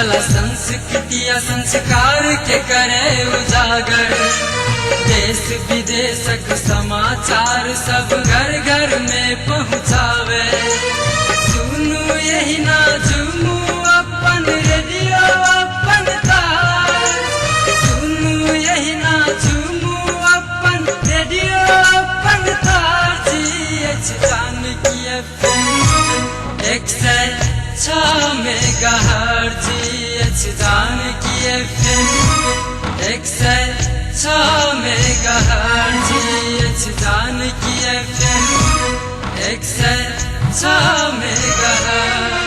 कला संस्कृति आ संस्कार के करे उजागर। देश विदेशक समाचार सब घर घर में पहुँचावे। सुनू यही ना झूमू अपन रेडियो अपन तार। सुनू यही ना झूमू अपन रेडियो अपन तार। जी अछि जानकी एफएम 106 मेगाहर्ट्ज। अछि जानकी एफएम 106 मेगाहर्ट्ज। अछि जानकी एफएम 106 मेगाहर्ट्ज।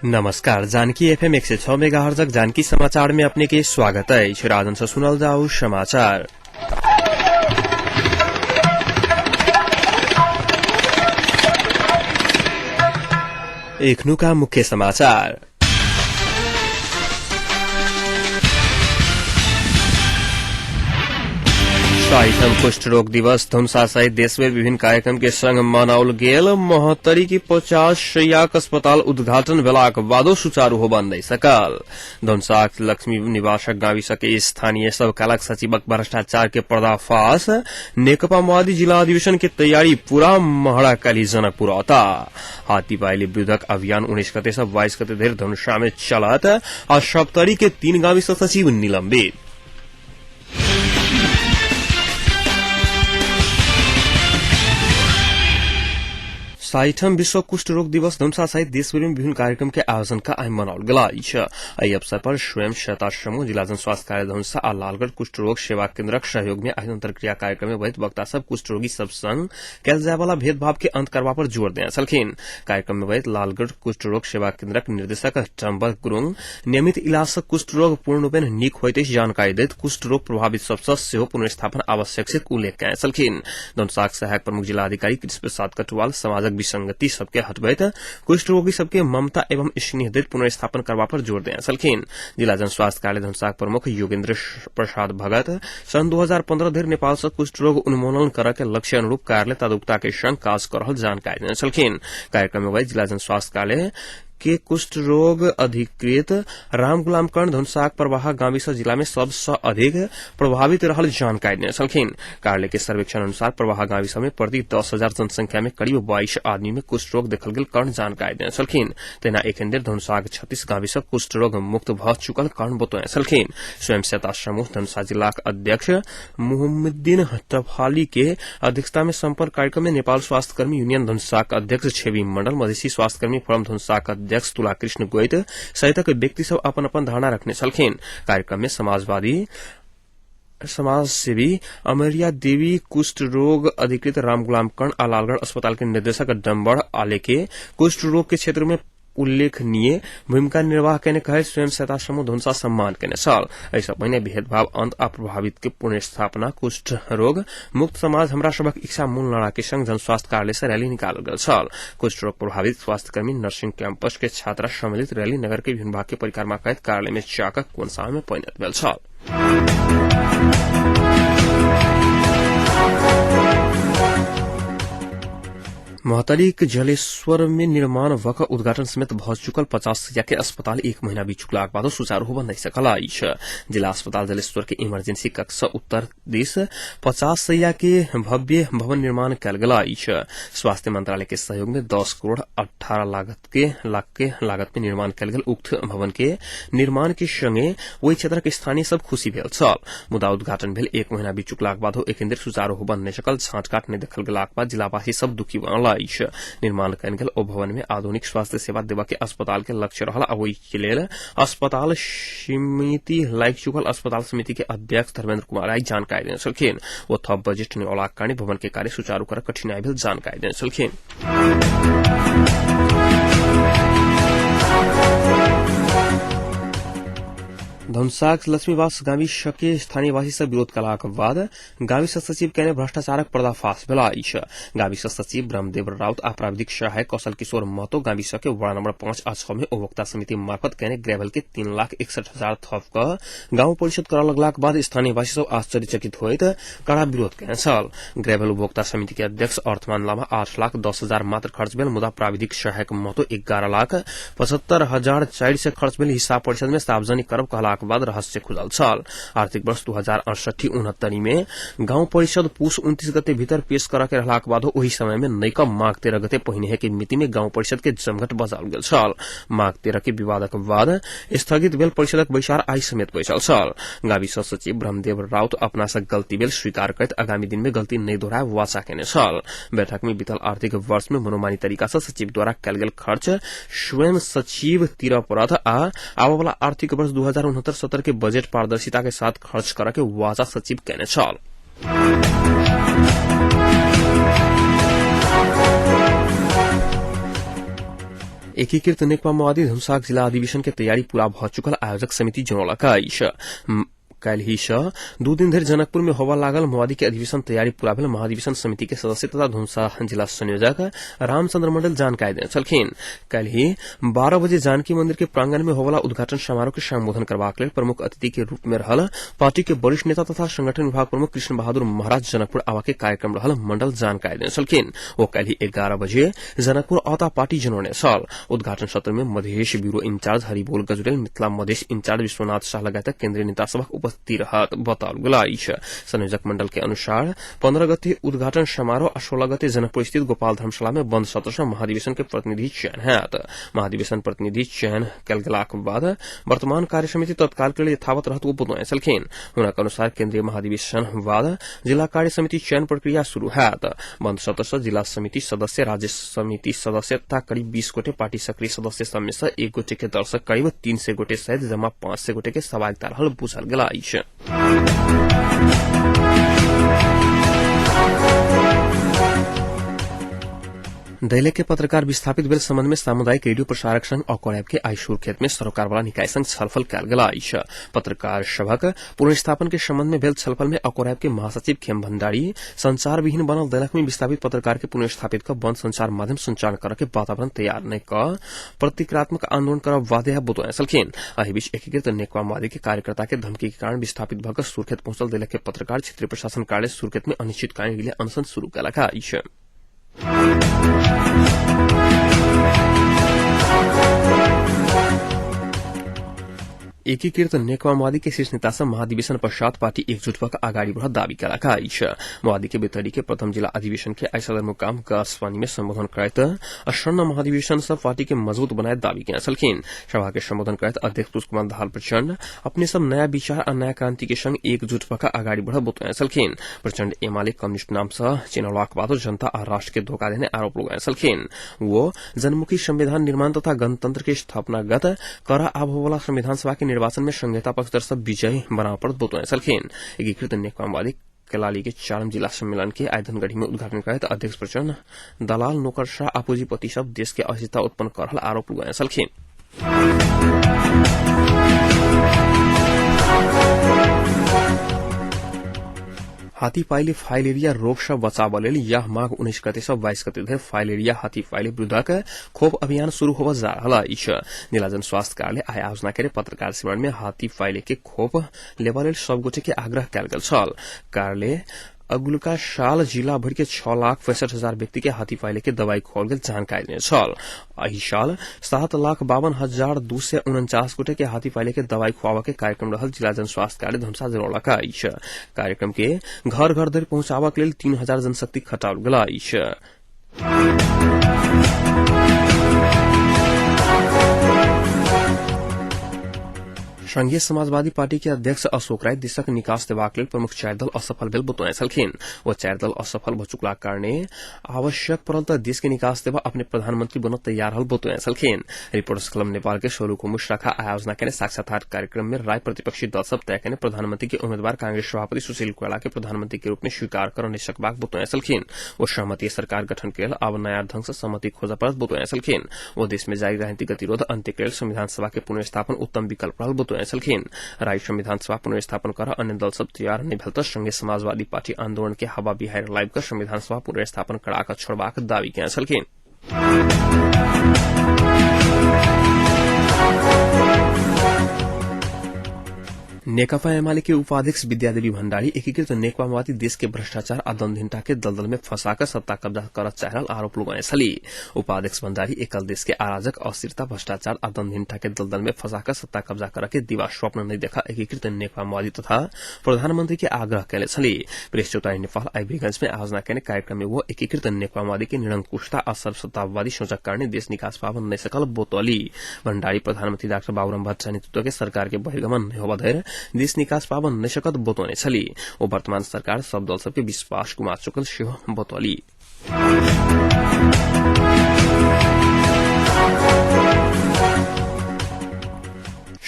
नमस्कार, जानकी एफएम 106 मेगाहर्जक जानकी समाचार में अपने के स्वागत अछि। राजन से सुनल जाऊ समाचार। एखनुका मुख्य समाचार। साइठम कुष्ठ रोग दिवस धनुषा सहित देश में विभिन्न कार्यक्रम के संग मनाओल गेल। महोत्तरी के 50 शैयाक अस्पताल उद्घाटन भेलाक बादो सुचारू होबऽ नहि सकल। धनुषाक लक्ष्मी निवासक गाविस के स्थानीय सब कालक सचिवक भ्रष्टाचार के पर्दाफाश। नेकपा माओवादी जिला अधिवेशन के तैयारी पूरा। महरा काल्हि जनकपुर औता। हाथी पाइली विरुद्धक अभियान 19 गते से 22 गते धरि धनुषा में चलत। आ सप्तरी के 3 गाविस सचिव निलंबित। साइठम विश्व कुष्ठ रोग दिवस धनुषा सहित देशभरि में विभिन्न कार्यक्रम के आयोजन का आइ मनाओल गेल अछि। एहि अवसर पर स्वयं सहायता समूह जिला जन स्वास्थ्य कार्यालय धनुषा आ लालगढ़ कुष्ठ रोग सेवा केन्द्रक सहयोग में आयोजित अंतर्क्रिया कार्यक्रम में वैध वक्ता सब कुष्ठ रोगी सब संग कयल जाय वाला भेदभाव के अंत करबा पर जोर देने छलखिन। कार्यक्रम में वैध लालगढ़ कुष्ठ रोग सेवा केन्द्रक निर्देशक चंबर गुरुंग नियमित इलाज सँ कुष्ठ रोग पूर्ण रूपेण नीक होइत अछि जानकारी दैत कुष्ठ रोग प्रभावित सब सँ सेहो पुनर्स्थापन आवश्यक छै उल्लेख कयने छलखिन। धनुषाक सहायक प्रमुख जिलाधिकारी कृष्ण प्रसाद कटुवाल समाजक विसंगति सबके हटबैत कुष्ठ रोगी सबके ममता एवं स्नेह दैत पुनर्स्थापन करबा पर जोर देने छलखिन। जिला जन स्वास्थ्य कार्यालय धनुषाक प्रमुख योगेन्द्र प्रसाद भगत सन् 2015 धरि नेपाल सँ कुष्ठ रोग उन्मूलन करऽ के लक्ष्य अनुरूप कार्यालय तादुकता के संग काज कऽ रहल जानकारी देने छलखिन। कार्यक्रम में जिला जन स्वास्थ्य कार्यालय के कुष्ठ रोग अधिकृत राम गुलाम कर्ण धनुषाक प्रवाह गाविस जिला में सबसँ अधिक प्रभावित रहल जानकारी देने छलखिन। कार्यालय के सर्वेक्षण अनुसार प्रवाह गाविस में प्रति 10,000 जनसंख्या में करीब 22 आदमी में कुष्ठ रोग देखल गेल कर्ण जानकारी देने छलखिन। तहिना एखन धरि धनुषाक 36 गाविस कुष्ठ रोग मुक्त भऽ चुकल कर्ण बतौने छलखिन। स्वयं सहायता समूह धनुषा जिलाक अध्यक्ष मुहम्मदीन तफाली के अध्यक्षता में सम्पन्न कार्यक्रम में नेपाल स्वास्थ्यकर्मी यूनियन धनुषाक अध्यक्ष छेवी मंडल, मधेसी स्वास्थ्यकर्मी फोरम धनुषाक अध्यक्ष तुला कृष्ण गोइत सहितक व्यक्ति सब अपन अपन धारणा रखने छलखिन। कार्यक्रम में समाजवादी समाजसेवी अमरिया देवी, कुष्ठ रोग अधिकृत राम गुलाम कर्ण आ लालगढ़ अस्पताल के निर्देशक डम्बर आले के कुष्ठ रोग के क्षेत्र में उल्लेखनीय भूमिका निर्वाह केने कहैत स्वयं सहायता समूह धनुषा सम्मान केने छल। एहिसँ पहिने भेदभाव अंत आ प्रभावित के पुनर्स्थापना कुष्ठ रोग मुक्त समाज हमरा सभक इच्छा मूल नारा के संग जन स्वास्थ्य कार्यालय से रैली निकालल गेल छल। कुष्ठ रोग प्रभावित स्वास्थ्यकर्मी नर्सिंग कैंपस के छात्रा सम्मिलित रैली नगर के विभिन्न भाग के परिक्रमा करैत कार्यालय में जाकऽ कोनसा में परिणत भेल छल। महोत्तरीक जलेश्वर में निर्माण भऽ उद्घाटन समेत भऽ चुकल 50 शैया के अस्पताल एक महीना बीत चुकलाक बादो सुचारू होबऽ नहि सकल अछि। जिला अस्पताल जलेश्वर के इमरजेंसी कक्ष सँ उत्तर दिस 50 शैया के भव्य भवन निर्माण कयल गेल अछि। स्वास्थ्य मंत्रालय के सहयोग में 10 करोड़ 18 लागत के लाख के लागत में निर्माण कयल गेल उक्त भवन के निर्माण के संगे ओहि क्षेत्रक स्थानीय सब खुशी भेल छल। मुदा उद्घाटन भेल एक महीना बीत चुकलाक बादो एखन धरि सुचारू होबऽ नहि सकल। छाँटकाट नहि देखल गेलाक बाद जिलावासी सब दुखी बनल अछि। निर्माण कयल गेल ओ भवन में आधुनिक स्वास्थ्य सेवा देबऽ के अस्पताल के लक्ष्य रहल आ ओहि के लेल अस्पताल समिति लागि चुकल अस्पताल समिति के अध्यक्ष धर्मेन्द्र कुमार राय जानकारी देने छलखिन। ओ थप बजट नहि औलाक कारणे भवन के कार्य सुचारू करऽ कठिनाई भेल जानकारी देने छलखिन। धनुषाक लक्ष्मीवास गाविसके स्थानीयवासी सब विरोध कलाक बाद गाविस सचिव केने भ्रष्टाचारक पर्दाफाश भेल अछि। गाविस सचिव ब्रह्मदेव राउत आ प्राविधिक सहायक कौशल किशोर महतो गाविसके वडा नम्बर 5 आ 6 में उपभोक्ता समिति मार्फत केने ग्रेभल के 3,61,000 थप क गाउँ परिषद करऽ लगलाक बाद स्थानीयवासी सब आश्चर्यचकित होइत कड़ा विरोध केने छल। ग्रेभल उपभोक्ता समिति के अध्यक्ष अर्थमान लामा 8,10,000 मात्र खर्च भेल, मुदा प्राविधिक सहायक महतो 11,75,400 खर्च भेल हिसाब परिषद में सार्वजनिक करब कहलाक बाद रहस्य खुलल छल। आर्थिक वर्ष 2068-69 में गाउँ परिषद पुष 29 गते भीतर पेश करऽ के रहलाक बाद ओहि समय में नैक माघ 13 गते पहिने के मिति में गाउँ परिषद के जमघट बजाओल गेल छल। माघ 13 के विवादक बाद स्थगित भेल परिषदक बैसार आइ समेत बैसल छल। गाविस सचिव ब्रह्मदेव राउत अपना से गलती भेल स्वीकार करैत आगामी दिन में गलती नहि दोहराए वाचा केने छल। बैठक में बीतल आर्थिक वर्ष में मनोमानी तरीका से सचिव द्वारा कयल गेल खर्च स्वयं सचिव तीर पड़त आ आबयवला आर्थिक वर्ष 2069-70 के बजेट पारदर्शिता के साथ खर्च करऽ के वाचा सचिव केने छल। एकीकृत नेकपा माओवादी धनुषाक जिला अधिवेशन के तैयारी पूरा भऽ चुकल आयोजक समिति जनौलक अछि। काल्हि सँ 2 दिन धरि जनकपुर में होबय लागल माओवादी के अधिवेशन तैयारी पूरा भेल महाधिवेशन समिति के सदस्य तथा धनुषा जिला संयोजक रामचंद्र मंडल जानकारी देने छलखिन। काल्हि 12 बजे जानकी मंदिर के प्रांगण में होबला उद्घाटन समारोह के संबोधन करबाक लेल प्रमुख अतिथि के रूप में रहल पार्टी के वरिष्ठ नेता तथा संगठन विभाग प्रमुख कृष्ण बहादुर महाराज जनकपुर आवा के कार्यक्रम रहल मंडल जानकारी देने छलखिन। ओ काल्हि 11 बजे जनकपुर औता पार्टी जनौने छल। उद्घाटन सत्र में Madhesh bureau in charge Haribol Gajurel, Mithila Madhesh in charge Vishwanath Shah लगायत केन्द्रीय नेता सभक उपस्थिति रहत बताओल गेल अछि। संयोजक मंडल के अनुसार 15 गते उद्घाटन समारोह आ 16 गते जनकपुर स्थित गोपाल धर्मशाला में बंद सत्र सँ महाधिवेशन के प्रतिनिधि चयन होयत। महाधिवेशन प्रतिनिधि चयन कयल गेलाक बाद वर्तमान कार्य समिति तत्काल के लेल यथावत रहत ओ बतौने छलखिन। हुनक अनुसार केन्द्रीय महाधिवेशन बाद जिला कार्य समिति चयन प्रक्रिया शुरू होयत। बंद सत्र सँ जिला समिति सदस्य, राज्य समिति सदस्य तथा करीब 20 गोटे पार्टी सक्रिय सदस्य सब में सँ एक गोटे के दल सँ करीब 300 गोटे सहित जमा 500 गोटे के सहभागिता रहल बुझल गेल अछि। दैलेख के पत्रकार विस्थापित भेल संबंध में सामुदायिक रेडियो प्रसारक संघ अकोरैब के आइ सुर्खेत में सरोकारवाला निकाय संग छलफल कयल गेल अछि। पत्रकार सभक पुनर्स्थापन के संबंध में भेल छलफल में अकोरैब के महासचिव खेम भण्डारी संचार विहीन बनल दैलेख में विस्थापित पत्रकार के पुनर्स्थापित क बंद संचार माध्यम संचालन करऽ के वातावरण तैयार नहि क प्रतीकात्मक आंदोलन करब बाध्य बतौने छलखिन। एहि बीच एकीकृत नेकपा माओवादी के कार्यकर्ता के धमकी के कारण विस्थापित भऽ कऽ सुर्खेत पहुंचल दैलेख के पत्रकार क्षेत्रीय प्रशासन कार्यालय सुर्खेत में अनिश्चितकालीन रिले अनशन शुरू कयलक अछि। एकीकृत नेकपा माओवादी के शीर्ष नेता सब महाधिवेशन पश्चात पार्टी एकजुट भऽ अगाडि बढ़त दावी कयलक अछि। माओवादी के बैतडी के प्रथम जिला अधिवेशन के आइ सदरमुकाम गसवानी में संबोधन करैत असन्न महाधिवेशन सब पार्टी के मजबूत बनाए दावी केने छलखिन। सभा के संबोधन करैत अध्यक्ष पुष्पकुमार दाहाल प्रचण्ड अपने सब नयाँ विचार आ नयाँ क्रांति के संग एकजुट भऽ अगाडि बढ़ब बतौने छलखिन। प्रचण्ड एमाले कम्युनिस्ट नाम सँ चिनौलाक बादो जनता आ राष्ट्र के धोखा देने आरोप लगौने छलखिन। वो जनमुखी संविधान निर्माण तथा गणतंत्र के स्थापना गत कर आबहोवाला संविधान सभा के निर्वाचन में संघीयता पक्षधर सब विजयी बनाव पड़त बतौने छलखिन। एकीकृत नेकपा माओवादी कैलाली के चारम जिला सम्मेलन के आइ धनगढ़ी में उद्घाटन करैत अध्यक्ष प्रचण्ड दलाल नोकरशाह आ पूंजीपति सब देश के अस्थिरता उत्पन्न कर रहल आरोप लगौने छलखिन। हाथी पाइले फाइलेरिया रोग सँ बचाबऽ लेल यह माघ 19 गते सँ 22 गते धरि फाइलेरिया हाथी पाइले विरुद्धक खोप अभियान शुरू होबऽ जा रहल अछि। जिला जन स्वास्थ्य कार्यालय आइ आयोजना केने पत्रकार शिविर में हाथी पाइले के खोप लेबऽ लेल सब गोटे के आग्रह कयल गेल छल। कार्यालय अगुलका साल जिला भरि के 6,65,000 व्यक्ति के हाथी पाइले के दवाई खुआओल गेल जानकारी देने छल। एहि साल 7,52,249 गोटे के हाथी पाइले के दवाई खुआबऽ के कार्यक्रम रहल जिला जन स्वास्थ्य कार्यालय धनुषा जनौलक अछि। कार्यक्रम के घर घर धरि पहुंचाबऽ के लेल 3,000 जनशक्ति खटाओल गेल अछि। संघीय समाजवादी पार्टी के अध्यक्ष अशोक राय देशक निकास देबाक लेल प्रमुख 4 दल असफल भेल बतौने छलखिन। ओ 4 दल असफल भऽ चुकलाक कारणे आवश्यक पड़ल तऽ देश के निकास देबा अपने प्रधानमंत्री बनऽ तैयार रहल बतौने छलखिन। रिपोर्टर्स क्लब नेपाल के सोलुखुम्बु शाखा आयोजना केने साक्षात्कार कार्यक्रम में राय प्रतिपक्षी दल सब तय केने प्रधानमंत्री के उम्मीदवार कांग्रेस सभापति सुशील कोइराला के प्रधानमंत्री के रूप में स्वीकार करऽ नहि सकबाक बतौने छलखिन। ओ सहमति सरकार गठन के लेल आब नया ढंग सँ सहमति खोजऽ पड़त बतौने छलखिन। ओ देश में जारी राजनीतिक गतिरोध अंत्य के लेल संविधान सभा के पुनर्स्थापन उत्तम विकल्प रहल बतौने लगौने छलखिन। राय संविधान सभा पुनर्स्थापन कर अन्य दल सब तैयार नहि भेल त संघीय समाजवादी पार्टी आंदोलन के हवा बिहार लाइव कर संविधान सभा पुनर्स्थापन करा छोड़बाक दावी केने छलखिन। नेकपा एमाले के उपाध्यक्ष विद्यादेवी भण्डारी एकीकृत नेकपा माओवादी देश के भ्रष्टाचार आ दमधिनता के दलदल में फंसाकर सत्ता कब्जा कर चाह रहल आरोप लगौने छली। उपाध्यक्ष भण्डारी एकल देश के अराजक, अस्थिरता, भ्रष्टाचार आ दमधिनता के दलदल में फंसाकर सत्ता कब्जा कर के दिवा स्वप्न नहीं देखा एकीकृत नेकपा माओवादी तथा प्रधानमंत्री के आग्रह कैले छली। प्रेस चौतारी नेपाल आईबीगंज में आयोजना केने कार्यक्रम में वो एकीकृत नेकपा माओवादी के निरंकुशता आ सर्वसत्तावादी सोचक कारणे देश निकास पावन नहीं सकल बोतली। भण्डारी प्रधानमंत्री डाक्टर बाबुराम भट्टराई नेतृत्व के सरकार के बहिर्गमन नहीं होबा धरि देश निकास पावन नहीं सकत बतौने छली। ओ वर्तमान सरकार सब दल सबके विश्वास गुमा चुकल सेहो बतौली।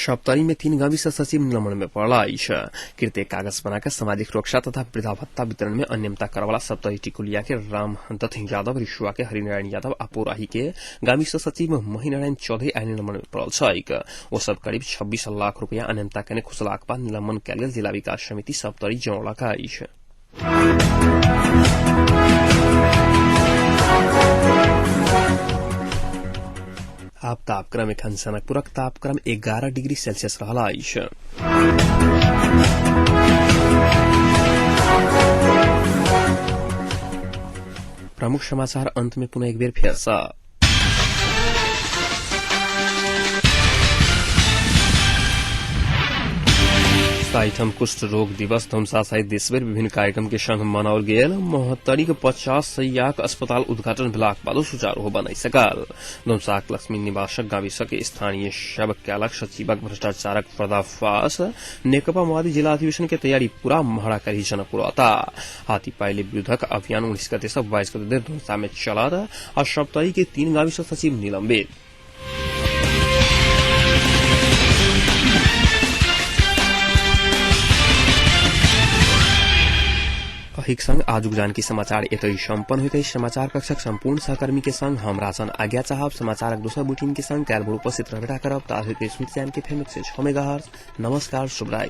सप्तरी में 3 गाविस सचिव निलंबन में पड़ल अछि। कृत्य कागज बनाकर सामाजिक सुरक्षा तथा वृद्धा भत्ता वितरण में अनियमितता करवाला सप्तरी टिकुलिया के रामदत्त यादव, रिसुआ के हरिनारायण यादव आ पोराही के गाविस सचिव महिनारायण चौधरी आइ निलंबन में पड़ल छैक। ओ सब करीब 26 लाख रुपया अनियमितता केने खुसलाक बाद निलंबन कयल गेल जिला विकास समिति सप्तरी जनौलक अछि। आब तापक्रम एखन जनकपुरक तापक्रम 11 डिग्री सेल्सियस रहल अछि। प्रमुख समाचार अंत में पुनः एक बेर फेर सँ। साइठम कुष्ठ रोग दिवस धनुषा सहित देशभरि विभिन्न कार्यक्रम के संग मनाओल गेल। महोत्तरीक 50 शैयाक अस्पताल उद्घाटन भेलाक बादो सुचारू होबा नहि सकल। धनुषाक लक्ष्मी निवासक गाविसक स्थानीय शव कैलक सचिवक भ्रष्टाचारक पर्दाफाश। नेकपा माओवादी जिला अधिवेशन के तैयारी पूरा, महरा करी जनकपुर अता। हाथी पाइले विरुद्धक अभियान 19 गते से 22 गते धरि धनुषा में चलत आ सप्तरी के 3 गाविस सचिव निलंबित। अहिक संग आजुक जानकी समाचार एतहि सम्पन्न होइत अछि। समाचार कक्षक सम्पूर्ण सहकर्मी के संग हम राजन आज्ञा चाहब। समाचारक दोसर बुलेटिन के संग काल्हि भोर उपस्थित रहबे करब। ताधरि स्मृति चैनल के फेम 106 मेगाहर्ट्ज। नमस्कार, शुभरात्रि।